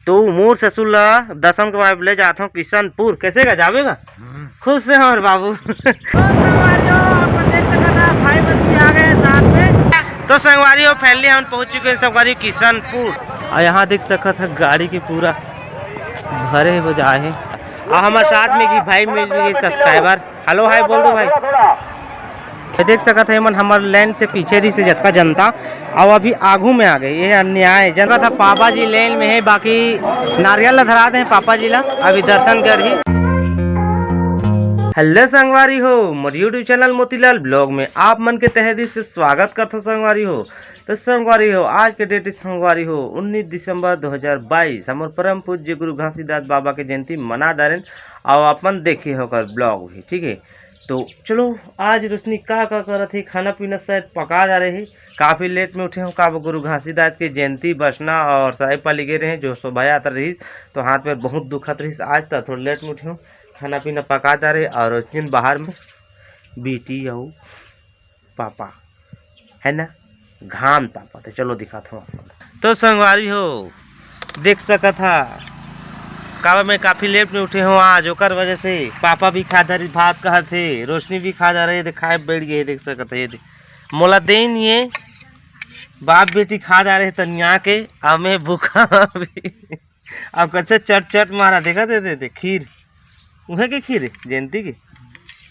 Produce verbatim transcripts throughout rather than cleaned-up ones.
तो मोर ससुर ला दर्शन करवाए ले जात हूँ किशनपुर। कैसे का जाबे का? खुश से हमर बाबू। तो संगवारी हो, आप देख सकत हव, भाई बंधु भी आ गए साथ में। तो संगवारी हो, finally हम पहुंच चुके हैं संगवारी किशनपुर। और यहाँ देख सकत हव गाड़ी के पूरा भरे हो जाए है। और हमारे साथ में की भाई मिल गए subscriber। Hello hi बोल दो भाई। ये देख सकत है मन हमर lane से पीछे रहिस हे जतका जनता, अब अभी आगू में आ गए, ये अन्याय है। जनता था पापा जी lane में है, बाकी नारियल ला धरा दे पापा जी ला, अभी दर्शन करही। Hello संगवारी हो, मोर YouTube channel मोतीलाल vlog में आप मन के तहे दिल से स्वागत करथो संगवारी हो। तो संगवारी हो, आज के date संगवारी हो उन्नीस दिसंबर दो हज़ार बाईस, हमर परम पूज्य गुरु घासीदास बाबा के जयंती मना डारेन, और अपन देखे होकर vlog भी, ठीक है। तो चलो, आज रोशनी का का करत हे, खाना पीना शायद पका डारे हे। काफ़ी late में उठे हूँ, काबर गुरु घासीदास के जयंती बसना और सरायपाली गे रहे, जो शोभा यात्रा रही, तो हाथ में बहुत दुखत रही। आज तो थोड़ा late में उठे हूँ, खाना पीना पका डारे और रोशनी बाहर में बेटी अउ पापा, है ना, घाम तापत हे। चलो दिखात हूँ आप मन। तो संगवारी हो, देख सकत हा, काबर मैं काफ़ी late में उठे हूँ आज, ओकर वजह से पापा भी खा डारे भात कहत हे, रोशनी भी खा डारे, ये दे खाए बैठ गए, देख सकत हा, ये दे मोला दे नहीं है, बाप बेटी खा डारे तनिया के, अब मैं भूखा भी। अब कैसे चट चट मारा, देखा दे, दे, दे, खीर, उहे के खीर है, जयंती के,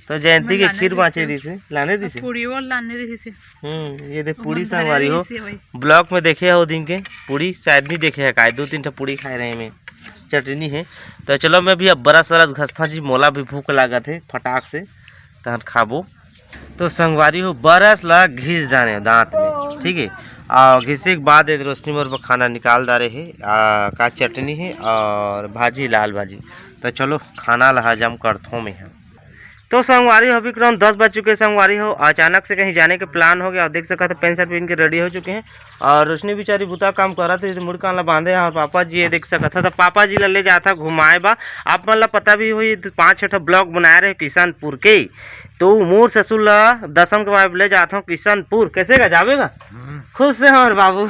तो जयंती मैं के लाने खीर रहिस बाँचे हे। रहिस हे, लाने रहिस हे। पूरी और लाने रहिस हे। हम्म, ये दे अब पूरी मन भरे संगवारी हो, रहिस हे भाई। Vlog में देखे हो दिन के पूरी, शायद नहीं देखे है काय, दो तीन ठो पूरी खाए रहे मैं, चटनी है। तो चलो मैं भी अब brush व्रश घसता जी, मोला भी भूख लागत है फटाक से, तहन खाबो। तो संगवारी हो, brush ला घिस डारे दांत में, ठीक है। और घिसे के बाद ये रोशनी मोर बर खाना निकाल डारे हे, आ, का चटनी है और भाजी, लाल भाजी। तो चलो खाना ला हजम करथों मैं ह। तो संगवारी हो, अभी करीब दस बज चुके संगवारी हो, अचानक से कहीं जाने के plan हो गया। और देख सकत हा pant shirt पहन के ready हो चुके हैं। और रोशनी बेचारी बुता काम करत रही, मुड़ कान ला बांधे हे। और पापा जी ये देख सकत हा, तो पापा जी ला ले जात हा घुमाए बा। आप मन ला पता भी होही, पाँच छः ठो vlog बनाए रहे किशनपुर के, तो मोर ससुर ला दर्शन करवाए ले जात हूँ किशनपुर। कैसे का जाबे का? खुश से हमर बाबू।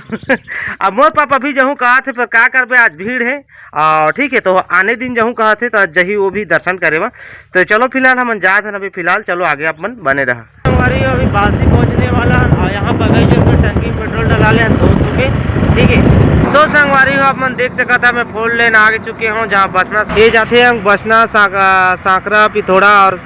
अब मोर पापा भी जहूँ कहा थे, पर का करबे, आज भीड़ है। और ठीक है, तो आने दिन जहूँ कहा थे, तो आज जही वो भी दर्शन करे बा। तो चलो फिलहाल हमन जात हन, अभी फिलहाल चलो आगे आप मन बने रहा। संगवारी हो, अभी बासी पहुँचने वाला है और यहाँ पर गई जो फिर टंकी में पेट्रोल डला ले दो सौ के, ठीक है। तो संगवारी हो, आप मन देख सकत हा, मैं four lane आ चुके हूँ, जहाँ बसना ये जाते हैं बसना, सांक-, सांकरा, पिथोड़ा और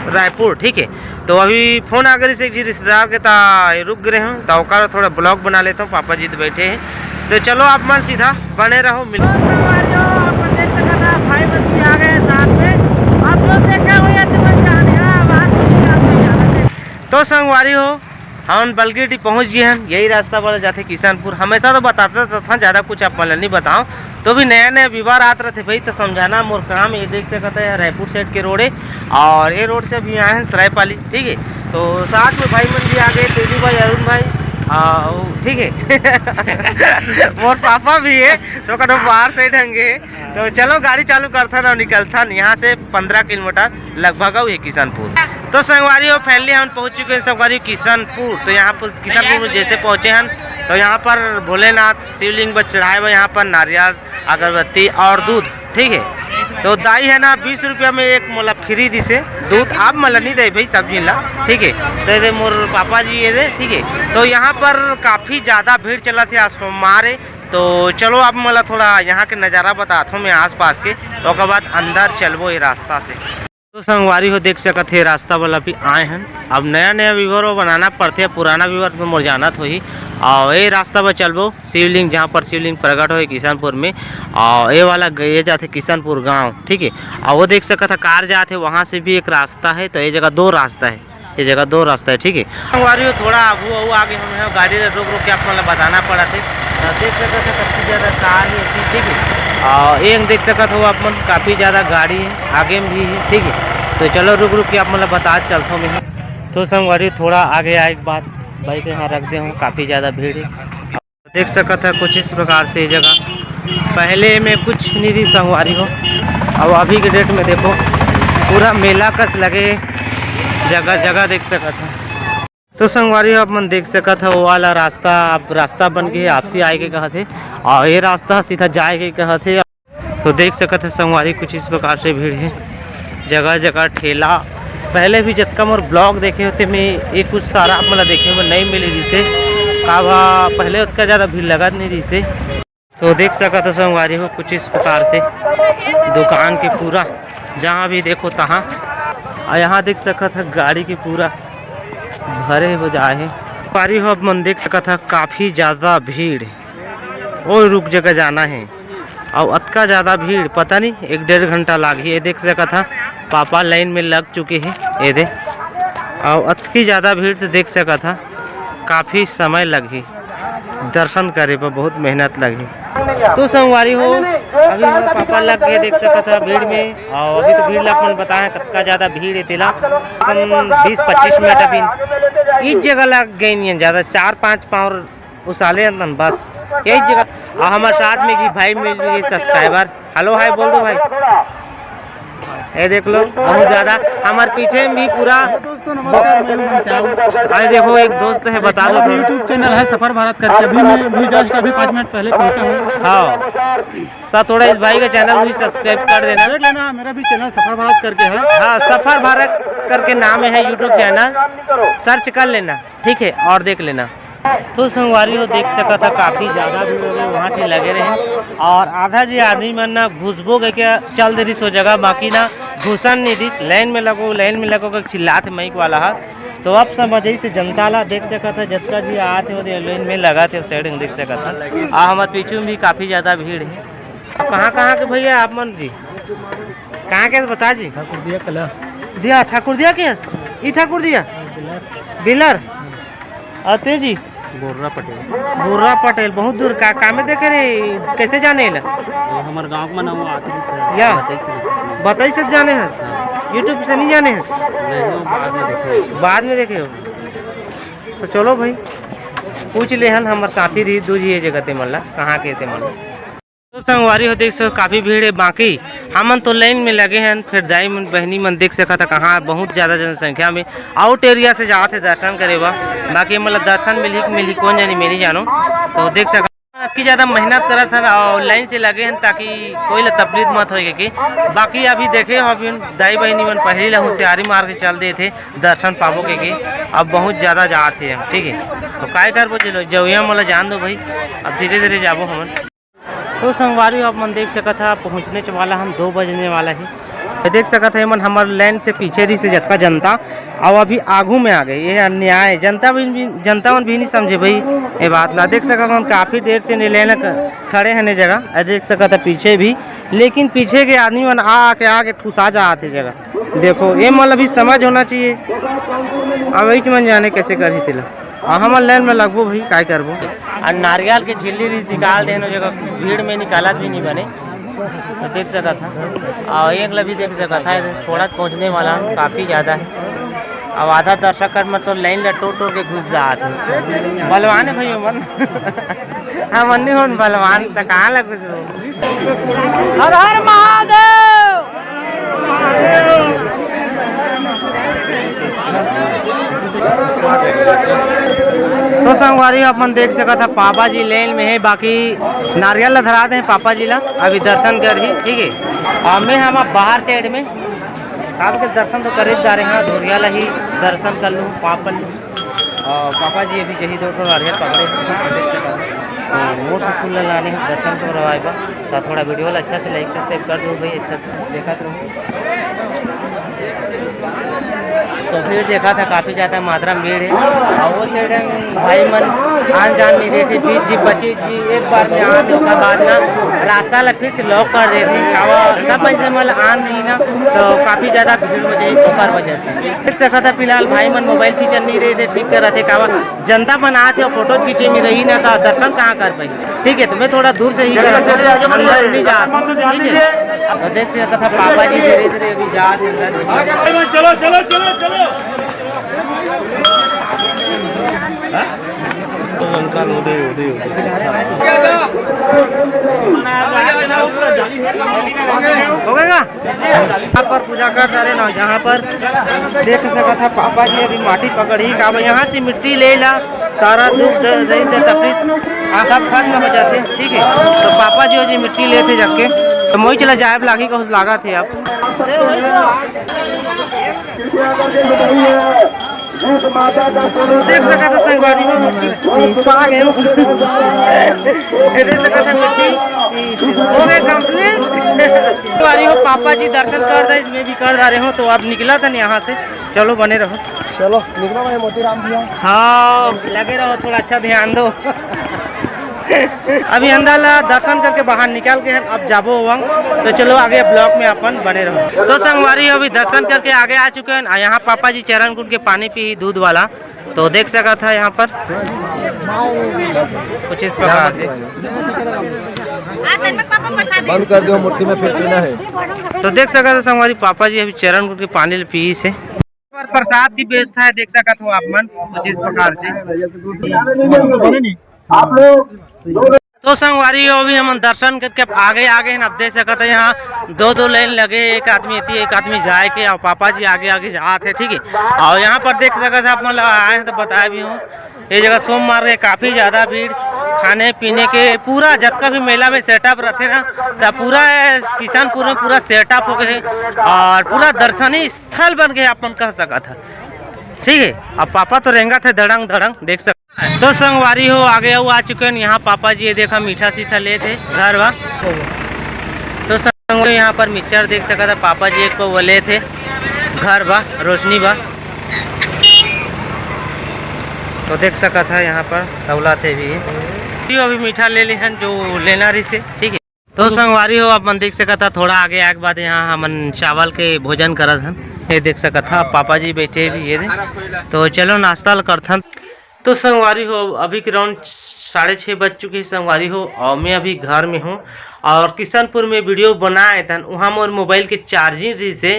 रायपुर, ठीक है। तो अभी फोन आ गई एक जी रिश्तेदार के, ता रुक गए हूँ, तो ओकर थोड़ा vlog बना लेता हूँ, पापा जी तो बैठे हैं। तो चलो आप मन सीधा बने रहो, मिल- तो संगवारी हो, आप देख सकत हा, भाई बंधु भी आ गए साथ में। आप लोग देखा हो या तो मैं जाने, हाँ, बात नहीं, आप नहीं जाना। तो संगवारी हो, हमन बलगेटी पहुँच गए हन। यही रास्ता वाला जाथे किशनपुर। हमेशा तो बताता था, ज़्यादा कुछ आप मन ला नहीं बताओ, तो भी नया नया viewer आत रहते भाई, तो समझाना मोर काम। ये देख सकत हा, रायपुर side के road है और ये road से अभी आए हैं सरायपाली, ठीक है। तो साथ में भाई मन भी आ गए, तेजू भाई, अरुण भाई, आ, वो, ठीक है। मोर पापा भी है, तो कनो बाहर side हंगे। तो चलो गाड़ी चालू करथन और निकलथन यहाँ से पन्द्रह किलोमीटर लगभग अउ ये किशनपुर। तो संगवारी हो, finally हम पहुँच चुके हैं संगवारी किशनपुर। तो यहाँ पर किशनपुर में जैसे पहुँचे हैं, तो यहाँ पर भोलेनाथ शिवलिंग पर चढ़ाए हुए, यहाँ पर नारियल, अगरबत्ती और दूध, ठीक है। तो दाई है ना, बीस रुपया में एक मोला free दिसे दूध, आप मोला नहीं दे भाई, सब झिन ला, ठीक है। तो ये दे मोर पापा जी ये दे, ठीक है। तो यहाँ पर काफ़ी ज़्यादा भीड़ चला थे, आज सोमवार है। तो चलो आप मोला थोड़ा यहाँ के नज़ारा बताथों मैं आसपास के, ओकर बाद अंदर चलबो ये रास्ता से। तो संगवारी हो, देख सकत हे रास्ता वाला भी आए हैं। अब नया नया viewer वो बनाना पड़थे, पुराना viewer तो मोर जानत होही। और ये रास्ता पर चलबो शिवलिंग, जहाँ पर शिवलिंग प्रकट होए किशनपुर में, और ये वाला ग-, ये जाथे किशनपुर गांव, ठीक है। और वो देख सकत हा कार जाथे, वहाँ से भी एक रास्ता है। तो ये जगह दो रास्ता है, ये जगह दो रास्ता है, ठीक है। संगवारी हो, थोड़ा आगू आगू आगे हम हैं, गाड़ी ला रोक रोक के आप मन ला बताना पड़ा थे। तो देख सकत हा कतनी ज़्यादा कार है, ठीक है। और ये देख सकत हो आप मन, काफ़ी ज़्यादा गाड़ी है, आगे में भी है, ठीक है। तो चलो रुक रुक के आप मन ला बता चलता हूँ मैं। तो संगवारी, थोड़ा आगे आए के बाद bike यहाँ रख दे हूँ, काफ़ी ज़्यादा भीड़ है। देख सकत हा कुछ इस प्रकार से ये जगह, पहले में कुछ नहीं थी संगवारी हो, अब अभी के date में देखो पूरा मेला कस लगे, जगह जगह देख सकत हा। तो संगवारी हो, आप मन देख सकत हो, वो वाला रास्ता अब रास्ता बन के आपसी आए के कहत हे, और ये रास्ता सीधा जाए के कहत हे। तो देख सकत हो संगवारी, कुछ इस प्रकार से भीड़ हे, जगह जगह ठेला। पहले भी जतका मोर vlog देखे होते में ये कुछ सारा आप मन ला देखे बर नहीं मिले, जैसे का भा पहले उतना ज़्यादा भीड़ लगत नहीं जैसे। तो देख सकत हो संगवारी हो, कुछ इस प्रकार से दुकान के पूरा, जहाँ भी देखो तहाँ, और यहाँ देख सकत हो गाड़ी के पूरा भरे हो जाए हे। संगवारी हो, आप मन देख सकत हो काफ़ी ज़्यादा भीड़, वो रुक जगह जाना है, और अतका ज़्यादा भीड़, पता नहीं एक डेढ़ घंटा लागही। ये देख सकत हो पापा लाइन में लग चुके हैं, ये दे, और अतकी ज़्यादा भीड़ तो देख सकत हो काफ़ी समय लगही। दर्शन करे बर बहुत मेहनत लगही। तो संगवारी हो, अभी हमर पापा लग गए, देख सकत हो भीड़ में, और अभी तो भीड़ ला अपन बताए कतका ज्यादा भीड़ हे तेला। अपन बीस पच्चीस मिनट अभी इस जगह लग गए नहीं ज्यादा, चार पांच पाँव उसाले अंदन बस यही जगह। और हमारे साथ में जी भाई मिल गए subscriber। हेलो हाय बोल दो भाई। ये देख लो, बहुत ज्यादा हमारे पीछे में भी पूरा। दोस्तों नमस्कार, मैं हूं घनश्याम। अरे देखो, एक दोस्त है, बता दो हमारा थोड़ा। YouTube चैनल है सफर भारत करके। अभी मैं भी just अभी पाँच मिनट पहले पहुंचा हूँ। हाँ, तो थोड़ा इस भाई का चैनल भी subscribe कर देना। देख लेना, मेरा भी चैनल सफर भारत करके है। हाँ, सफर भारत करके नाम है YouTube चैनल, सर्च कर लेना, ठीक है, और देख लेना। तो संगवारी हो, देख सकत हो काफी ज्यादा भीड़ हो गई, वहाँ के लगे रहे और आधा जी आदमी मन ना घुसबो के क्या चल दे रही सो जगह, बाकी ना घुसन नहीं दिस। लाइन में लगो, लाइन में लगो के चिल्लात माइक वाला हा। तो अब समझ से जनता ला देख सकत हो, जतका जी आत हे वो लाइन में लगा थे, साइड में देख सकत हो। आ हमार पीछू में भी काफी ज्यादा भीड़ है। कहाँ कहाँ के भैया आप मन जी? कहाँ के बता जी? ठाकुर दिया कला। दिया ठाकुर दिया के हस? ई ठाकुर दिया? बिलर। बिलर? अते जी? बोर्रा पटेल। बोर्रा पटेल, बहुत दूर का, कामे देखे रे, कैसे जाने ला? वो हमर गांव के मन वो आते हैं, या। बताई से। बताई से जाने हस? हाँ। YouTube से नहीं जाने हस? नहीं, वो बाद में देखे। बाद में देखे हो? तो चलो भाई, पूछ ले हन, हमर साथी रही दू जी ये जगह ते मन ला, कहाँ के ते मन ला। तो संगवारी हो, देख सको काफी भीड़ है, बाकी हमन तो लाइन में लगे हैं। फिर दाई मन, बहनी मन देख सकत हो कहाँ बहुत ज्यादा जनसंख्या में आउट एरिया से जात है दर्शन करे बर, बाकी मतलब दर्शन मिलही कि मिलही कौन जानी, मैं नहीं जानो। तो देख सकत हो कि ज्यादा मेहनत करत हन और लाइन से लगे हैं ताकि कोई ला तकलीफ मत होए के। बाकी अभी देखे हो, अभी दाई बहनी मन पहली ला होशियारी मार के चल दे थे दर्शन पाबो के, के। अब बहुत ज्यादा जात है हम, ठीक है। तो काय करबो, चलो जौया मोला जान दो भाई, अब धीरे धीरे जाबो हमन। तो संगवारी हो, आप मन देख सकत हा, पहुँचने च वाला हम दो बजने वाला ही। ये देख सकत हा, एमन हमर लाइन से पीछे रही से जतका जनता, अब अभी आगू में आ गए। ये अन्याय है, जनता भी, भी, जनता मन भी नहीं समझे भाई ये बात ला। देख सकत हन, काफी देर से ने लाइन क-, खड़े हैं ने जगह। ये देख सकत हा पीछे भी, लेकिन पीछे के आदमी मन आ आके आके ठुसा जात है जगह। देखो, ये मन अभी समझ होना चाहिए। अब वही मन जाने कैसे करही तेला। आ, हमन लाइन में लगबो भाई, काय करबो? आ नारियल के झिल्ली भी निकाल देन, जगह भीड़ में निकालत भी नहीं बने, तो देख सकत हा। और एक ला भी देख सकत हा, थोड़ा पहुँचने वाला काफ़ी ज़्यादा है। अब आधा दर्शक मन तो लाइन ला टोट टोट के घुस जात है। बलवान है भाई मन। हाँ, मन नहीं होन बलवान, तो कहाँ ला घुसबो? हर हर महादेव। तो संगवारी, अपन देख सकत हा, पापा जी लाइन में है, बाकी नारियल ला धरा दे पापा जी ला, अभी दर्शन करही, ठीक है। और मैं हम बाहर साइड में, आपके दर्शन तो करे जा रहे हैं, ढोरिया ला ही दर्शन कर लूँ, पाप कर लूँ। और पापा जी अभी जही दो ठो नारियल पकड़े हैं, तो मोर ससुर ला लाने हैं दर्शन करवाए बर। तो थोड़ा वीडियो ला अच्छा से like subscribe कर दो भाई, अच्छा से देखत रहो। तो फिर देखा था काफ़ी ज़्यादा मात्रा में भीड़ है, और वो साइड भाई मन आन जान नहीं देते, बीस जी पच्चीस जी एक बार में आते, उसके बाद ना रास्ता ला फिर से लॉक कर देते, कावा सब ऐसे मतलब आन नहीं ना, तो काफ़ी ज़्यादा भीड़ हो जाए ओकर वजह से। देख सकत हा, फिलहाल भाई मन मोबाइल खींचन नहीं रहे थे, ठीक कर रहे थे, कावा जनता मन आत हे, फोटो खींचे में रही ना, तो दर्शन कहाँ कर पाई? ठीक है, तो मैं थोड़ा दूर से ही अंदर नहीं जा, ठीक है। तो देख सकत हा, पापा जी धीरे धीरे अभी जात हे अंदर। चलो, चलो, चलो, चलो। हो गया। यहाँ पर पूजा कर डारे ना, यहाँ पर देख सकत है पापा जी अभी माटी पकड़ी, काबर यहाँ से मिट्टी ले ला, सारा दुख दर्द, दर्द, तकलीफ, हाँ, सब खत्म हो जाते, ठीक है। तो पापा जी, जी मिट्टी लेते जाके, तो मोई चला जाए लागी, कुछ लागा थे आप। देख सकत हो संगवारी हो, मिट्टी पा गए हो। ये देख सकत हो मिट्टी हो गए complete। संगवारी हो, पापा जी दर्शन कर दे, मैं भी कर डारे हो, तो अब निकला था यहाँ से। चलो, बने रहो। चलो, निकलो भाई मोतीराम भैया। हाँ, लगे रहो, थोड़ा अच्छा ध्यान दो। अभी अंदर ला दर्शन करके बाहर निकल के हम अब जाबो वंग, तो चलो आगे vlog में अपन बने रहो। तो संगवारी हो, अभी दर्शन करके आगे आ चुके हैं, और यहाँ पापा जी चरण कुंड के पानी पी दूध वाला, तो देख सकत है यहाँ पर कुछ इस प्रकार से। बंद कर दो, मुट्ठी में फिर पीना है। तो देख सकत है संगवारी, पापा जी अभी चरण कुंड के पानी पी से। पर प्रसाद की व्यवस्था है, देख सकत हो आप मन कुछ इस प्रकार से। आप लोग तो संगवारी हो, अभी हम दर्शन करके अब आगे आगे हैं। अब देख सकत है यहाँ दो दो लाइन लगे, एक आदमी एती, एक आदमी जाए के, और पापा जी आगे आगे जात है, ठीक है। और यहाँ पर देख सकत है आप मन ला आए हैं तो बताए भी हूँ, ये जगह सोमवार के काफी ज्यादा भीड़, खाने पीने के पूरा जतका भी मेला में सेटअप रहते ना, तो पूरा किशनपुर में पूरा सेटअप हो गए है और पूरा दर्शनीय स्थल बन गए, अपन कह सकत है, ठीक है। अब पापा तो रेंगत है दड़ंग दड़ंग, देख सकत। तो संगवारी हो, आगे अउ आ चुके हैं यहाँ पापा जी, ये देखा मीठा सीठा लेत हे घर बा। तो संगवारी, यहाँ पर मिक्सचर देख सकत है, पापा जी एक पौवा लेत हे घर बा, रोशनी बा। तो देख सकत है यहाँ पर तौला थे भी, अभी मीठा ले ले हन जो लेना रही से, ठीक है। तो संगवारी हो, आप मन देख सकत हा, थोड़ा आगे आए के बाद यहाँ हमन चावल के भोजन करत हन। ये देख सकत हा, पापा जी बैठे भी ये दे। तो चलो नाश्ता ल करथन। तो संगवारी हो, अभी के राउंड साढ़े छः बज चुके हैं संगवारी हो, और मैं अभी घर में हूँ। और किशनपुर में वीडियो बनाए तन, वहाँ मोर मोबाइल के चार्जिंग रही से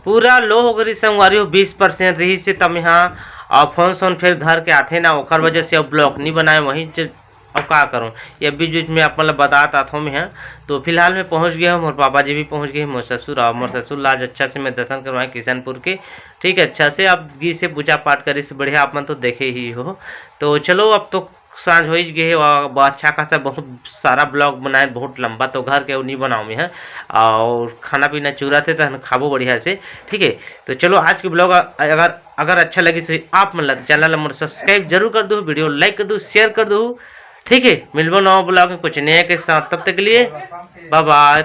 पूरा लो हो गई संगवारी हो, बीस परसेंट रही से तब यहाँ और फोन सोन फिर घर के आथे ना, ओकर वजह से अब ब्लॉग नहीं बनाए, वहीं से अब का करूँ, ये बीच बीच में आप मन ल बतात आथों मैं ह। तो फिलहाल मैं पहुँच गया हूँ, मोर पापा जी भी पहुँच गए, मोर ससुर, और मोर ससुर ला आज अच्छा से मैं दर्शन करवाए किशनपुर के, ठीक है, अच्छा से आप जी से पूजा पाठ करे से बढ़िया आप मन तो देखे ही हो। तो चलो, अब तो सांझ हो ही गए, और ब-, अच्छा खासा बहुत सारा ब्लॉग बनाए, बहुत लंबा तो घर के नहीं बनाओ मैं ह, और खाना पीना चूरा थे तो खाबो बढ़िया से, ठीक है। तो चलो, आज के ब्लॉग अगर, अगर अच्छा लगी तो आप मन ल चैनल मोर सब्सक्राइब जरूर कर दो, वीडियो लाइक कर दो, शेयर कर दो, ठीक है। मिलबो नवा ब्लॉग में कुछ नया के साथ, तब तक के लिए बाय बाय।